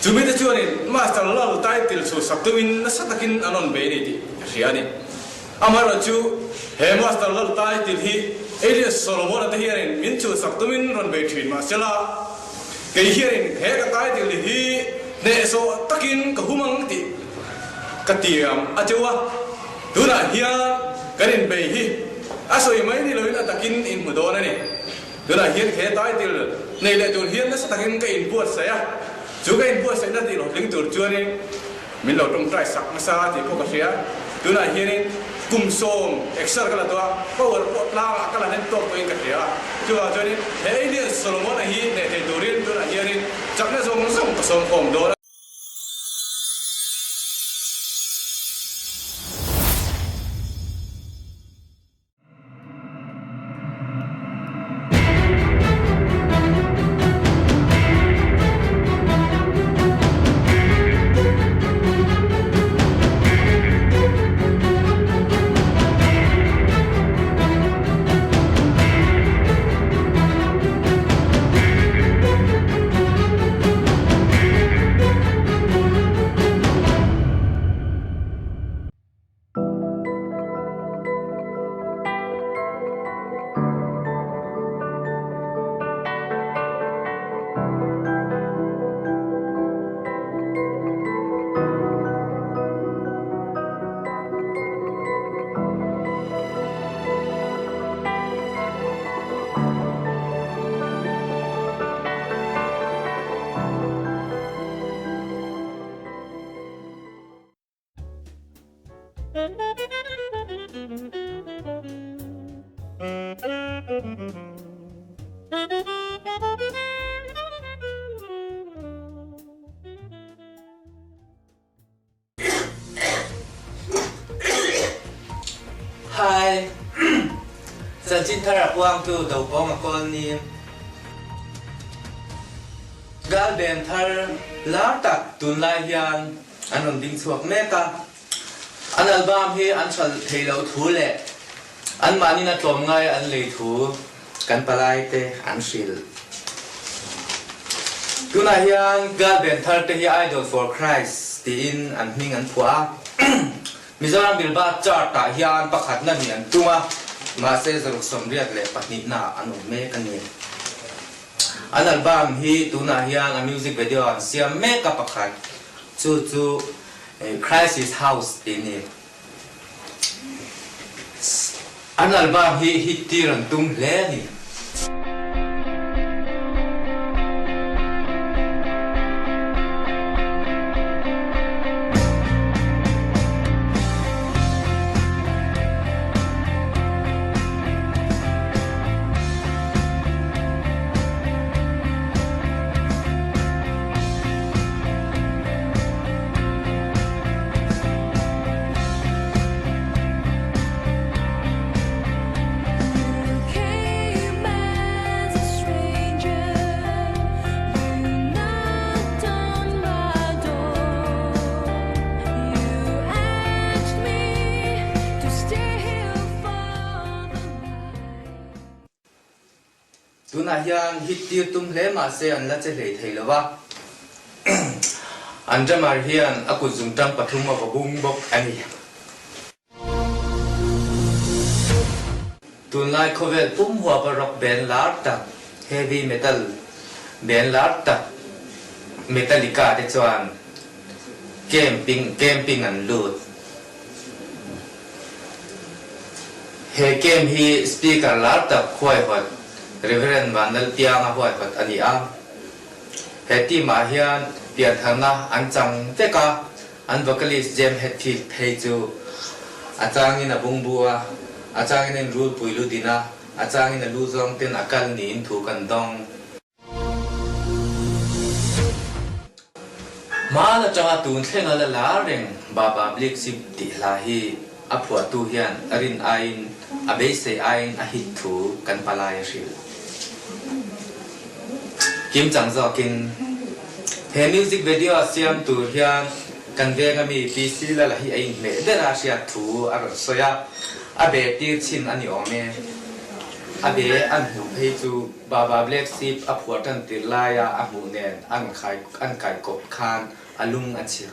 Chumite chuanin Master Lal title chhuhsak tumin nasa takin an rawn bei a ni tih ka hria a ni. Amaherawhchu, he Master Lal title hi Elias Solomon-a te hianin min chhuhsak tumin rawn bei thin mahsela, kei hianin he ka title hi hnehsawh takin ka hum ang tih ka tiam a cheu a. Tunah hian kan inbei hi a sawi mai ni loin a takin in hmu dawn a ni. Tunah hian he title nei leh tur hian nasa takin ka inbuatsaih a, chu ka inbuatsaihna tih hlawhtling tur chuanin min lo tawngtai sak nasa tih pawh ka hria. Tunah hianin kum sawm exer ka la tawh a, power pawh tlangah ka la hlen tawk tawhin ka hria a. Chuvang chuanin he Alien Solomon-a hi hneh thei turin tunah hianin chakna zawng zawng ka sawmkhawm dawn a. Hi! Chanchin thar a puangtu Dopawng a kawl ni. Gal beng thar lar tak tunlai hian an rawn ding chhuak mek a. An album hi an hralh thei loh thu leh anmahnin a tlawm ngai an lei thu kan palai te an hrilh. Tunah hian Girl Band thar te hi Idol for Christ tiin an hming an phuah a. Mizoram Bilba chart ah hian pakhatna nih an tum a, mahse 682 ah an awm mek a ni. An album hi tunah hian a music video an siam mek a pakhat, chu chu Crisis House tih a ni. An album hi hit tir an tum hle a ni. Tunah hian hit tir tum hle mah se an la che hlei thei lo va, an drummer hian a kut zungtang pathum a va bung bawk a ni. Tunlai khawvel pum huapa rock band lar tak, heavy metal band lar tak Metallica te chuan camping camping an lut. He camp hi speaker lar tak huaihawt Reverend Vanlalpianga huaihawt a ni a. He team ah hian piantharna an chang vek a, An vocalist Jem Hetfield phei chu a changin a bungbu a, a changin a inrulpui lu din a, a changin a lu zawng ten a kal niin thu kan dawng. Hmaan atanga tun thlenga la lar reng Baba Blik Sip tih hla hi a phuahtu hian a rin aiin a beisei aiin a hit thu kan palai a hrilh. Kim chang zawkin he music video a siam tur hian kan venga mi PC Lala hi a inhmeh ber a hriat thu a rawn sawi a, a be tir chhin a ni awm e. A be an hmuh phei chu Baba Black Sheep a phuah tan tir laia a hmuh nen an an kai kawp khan a lung a chhia.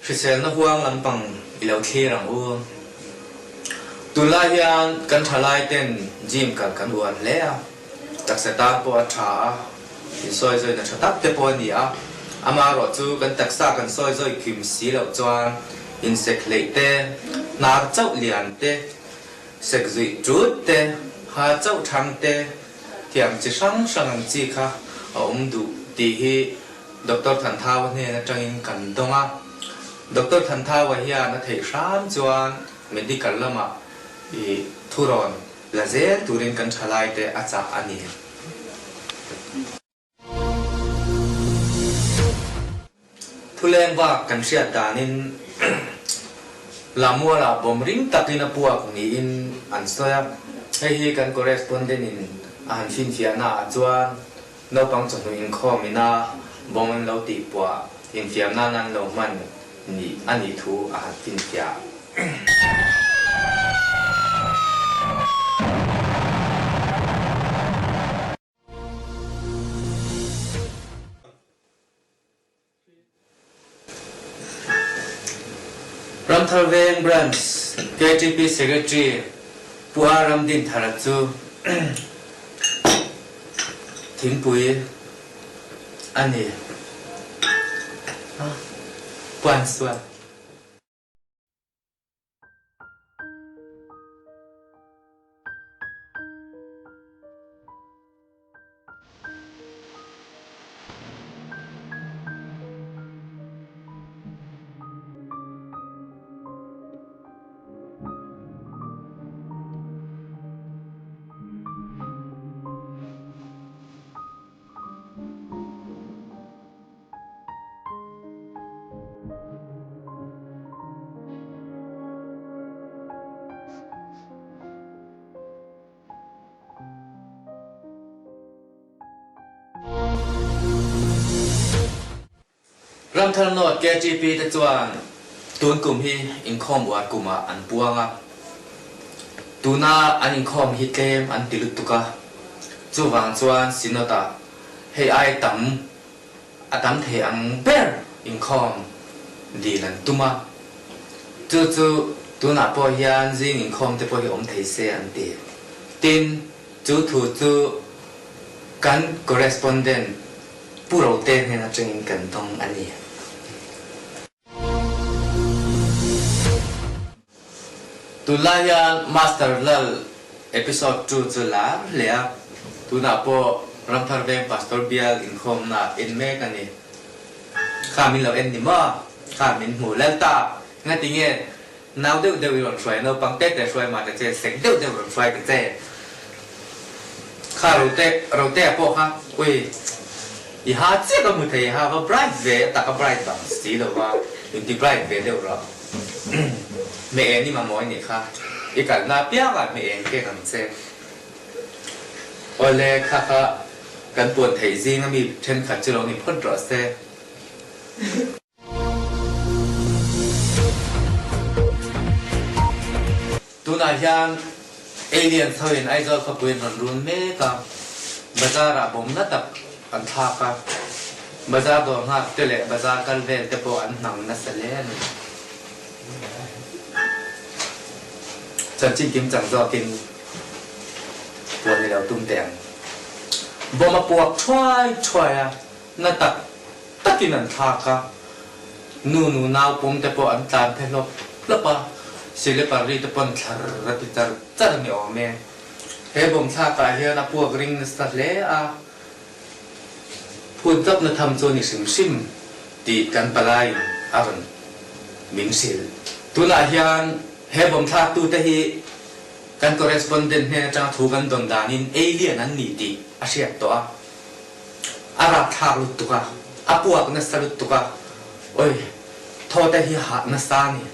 Hriselna huang lampang i lo thlir ang u. Tunlai hian kan thalai ten gym kal kan uar hle a, taksa tan pawh a tha a, insawi zawina tha tak te pawh a ni a. Amaherawh chu kan taksa kan sawi zawi kim si loh chuan insek hleih te, hnar chauh lian te, sek zuih tut te, ha chauh thang te, Thiam chi hrang hrang ang chi kha a awm duh tih hi Doctor Thanthawa hnen atangin kan dawng a. Doctor Thanthawa hian a theih hram chuan medical lamah i thurawn la zel turin kan thalaite a chah a ni. Thuleng bak kan hriat danin Lamualah bawm ring takin a puak niin an sawi a. Hei hi kan correspondent in a han finfiahna ah chuan naupang chawhnu inkhawm ina bawm an lo tihpuah infiam nan an lo hman ni a nih thu a han finfiah. Ramthar Veng Branch KTP Secretary Pu A Ramdinthara chu thingpui a ni a, puan sual. Ramthar North KTP te chuan tun kum hi inkhawm uar kumah an puang a, tuna an inkhawm hi tlem an ti lutuk a, chuvang chuan Synod-ah hei ai tam a tam thei ang ber inkhawm dil an tum a, chu chu tunah pawh hian zing inkhawm te pawh hi awm thei se an ti. Tin, chu thu chu kan correspondent Pu Rote hnen atangin kan dawng a ni. Tunlai hian Master Lal episode chu chu lar hle a, tunah pawh Ramthar Veng Pastor Bial inkhawmna en mek a ni. Kha min lo en ni maw? Kha min hmu lal ta. Ngati nge nau deuh deuh i rawn hruai, naupang te te hruai mah ta che, sek deuh deuh rawn hruai ta che. Kha Rote, Rotea pawh kha, ui, i ha chiah ka hmu thei, ha va bright ve, a taka bright bang si lo va, inti bright ve deuh rawh. Hme eng i mamawh i nih kha, i kalna apiangah hme eng kek ang che. Awle, kha kha kan puan theih zinga mi thenkhat chu lo ni phawt rawh se. Tunah hian alien thoin Aizawl khawpui an rawn run mek a, bazar ah bawmna tak an thlak a, bazar dawr nghak te leh bazar kal vel te pawh an hnang nasa hle a ni. Chanchin kim chang zawkin puan i lo tum teh ang. Bawm a puak thuai thuai a, na tak takin an thlak a, nu nu nau pawm te pawh an tlan phe hlawp hlawp a, silipar ri te pawn thlar a ti char char a ni awm e. He bawm thlakah hian a puak ring nasa hle a, phun chawpna tham chu a ni hrim hrim tih kan palaiin a rawn min hrilh. Tunah hian he bawm thlaktute hi kan correspondent hnen atanga thu kan dawn danin alien an ni tih a hriat tawh a. A rapthlak lutuk a, a puak nasa lutuk a, oi thaw te hi hah nasa a ni.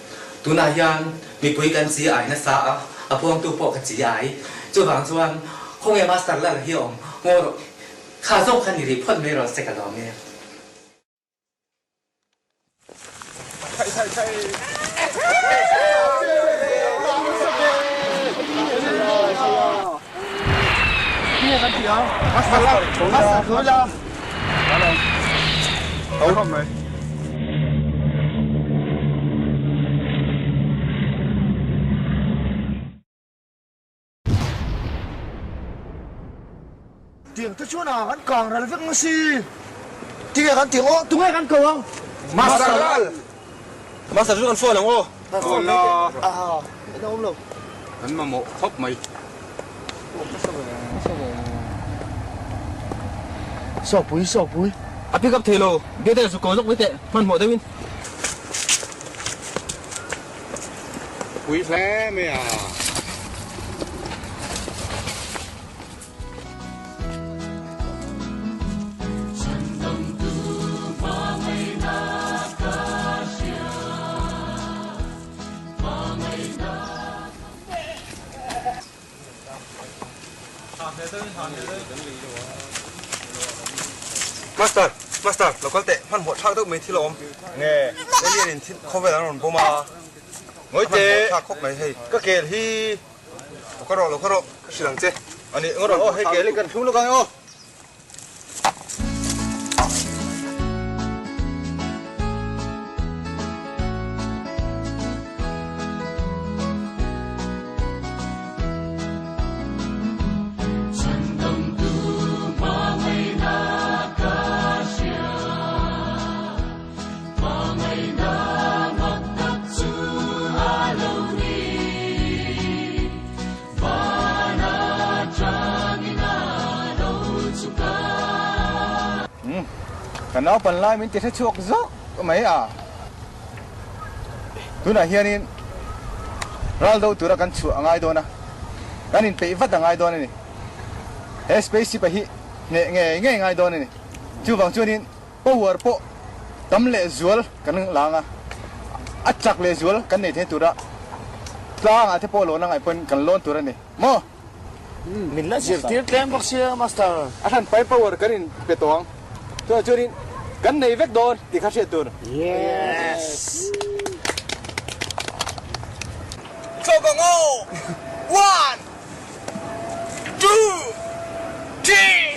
Tunah hian mipui kan chi ai nasa a, a puangtu pawh ka chi ai. Chuvang chuan khawnge Master Lal hi a awm ngaw rawh, kha zawk kha ni rih phawt mai rawh se ka lawm e. Master tho ila. Tho khawp mai. Tiang te chuan a kan kang ral vek ang si. Tinge kan tiang aw, tunge kan ko ang? Master Lal! Master chu kan phone ang aw. Phone la. Aha, en a awm lo. Kan mamawh khawp mai. Sawpui, sawpui. A pick up thei lo, biate chu ko zawk mai teh, hmanhmawh deuhin. Pui hle mai a. Master, Master, lo kal teh, hmanhmawh thlak deuh mai thil a awm. Nge, alien in thil khawvel an rawn bawm a. Ngawi teh, hmanhmawh thlak khawp mai hei. Ka kel hi lo kal rawh, lo kal rawh, ka hrilh ang che. A nih, ngaw rawh aw, hei kel hi kan thlung lawk ang e aw. Ka naupan lai min ti hre chhuak zawk mai a, tunah hianin ral do tura kan chhuah a ngai dawn a, kan inpeih vat a ngai dawn a ni. He spaceship-a hi hneh ngei ngei ngai dawn a ni. Chuvang chuanin Power pawh tam leh zual kan lang a, a chak leh zual kan nei thei tura tlangah te pawh lawn a ngaih pawn kan lawn tur a ni maw? Min la zirtir tlem bawk sia Master. A hran pai power kan in pe tawh ang. Chuvang chuanin kan nei vek dawn tih kha hriat tur. Yes! Chawk ang aw! One! Two! Three!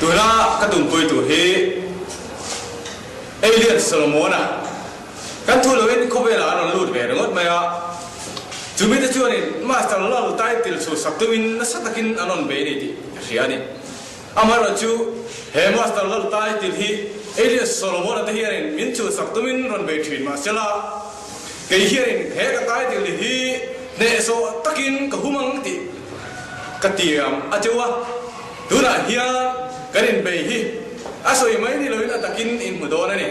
Tuna ka tumpui tur hi Alien Solomon-a kan thu loin khawvelah an rawn lut ve ringawt mai a. Chumite chuanin Master Lal title chhuhsak tumin nasa takin an rawn bei a ni tih ka hria a ni. Amaherawhchu chu he Master Lal title hi Elias Solomon-a te hianin min chhuhsak tumin rawn bei thin mahsela kei hianin he ka title hi hnehsawh takin ka hum ang tih ka tiam a cheu a. Tunah hian kan inbei hi a sawi mai ni loin a takin inhmu dawn a ni.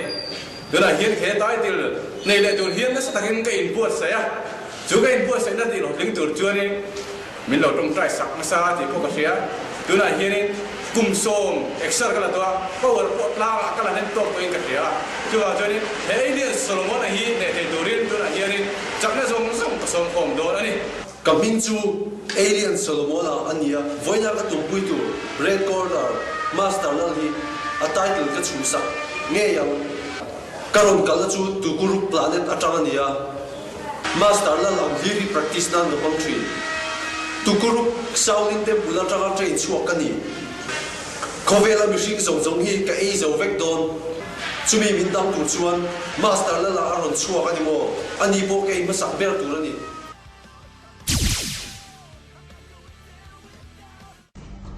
Tunah hian he title nei leh tur hian nasa takin ka inbuatsaih a, chu ka inbuatsaihna tih hlawhtling tur chuanin min lo tawngtai sak nasa tih pawh ka hria. Tunah hianin kum sawm exer ka la tawh a, power pawh tlangah ka la hlen tawk tawhin ka hria a. Chuvang chuanin he alien Solomon-a hi hneh thei turin tunah hianin chakna zawng zawng ka sawm khawm dawn a ni. Ka hming chu Alien Solomon-a a ni a, vawiina ka tumpui tur Red Corner Master Lal hi a title ka chhuhsak ngei ang. Ka rawn kalna chu Tukuruk planet atang a ni a, Master Lal ang hlir hi practice nan ka hmang thin. Tukuruk Shaolin Temple atanga train chhuak ka ni. Khawvela mihring zawng zawng hi ka ei zo vek dawn. Chumi min dang tur chuan Master Lal-a a rawn chhuak a ni maw? Ani pawh ka ei hmasak ber tur a ni.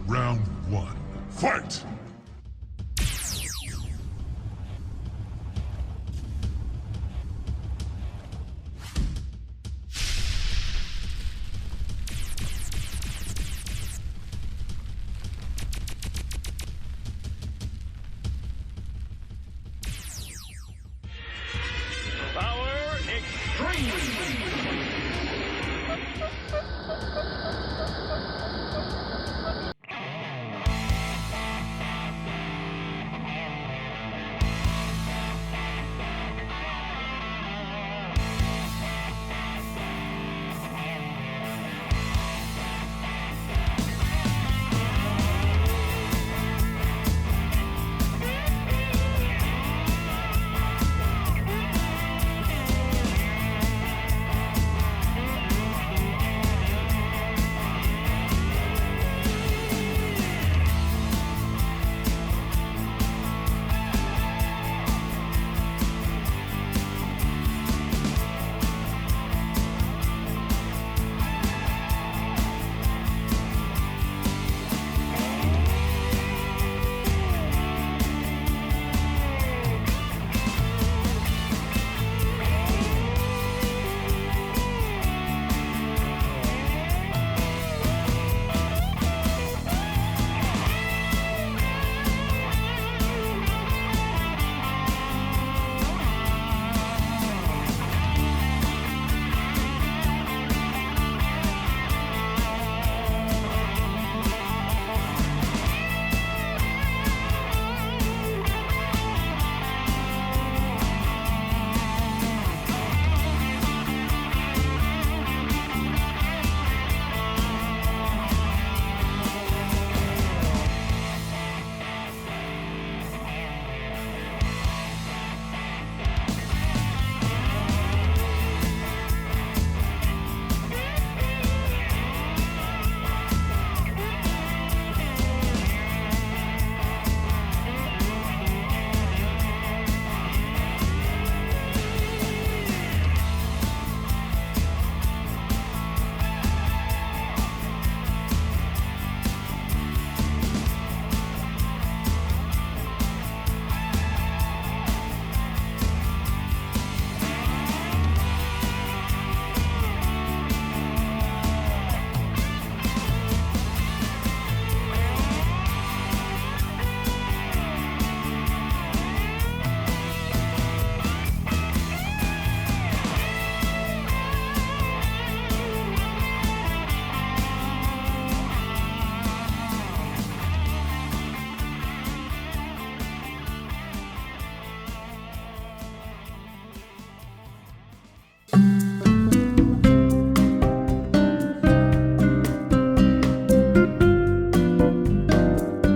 Round 1. Fight! Power Extreme!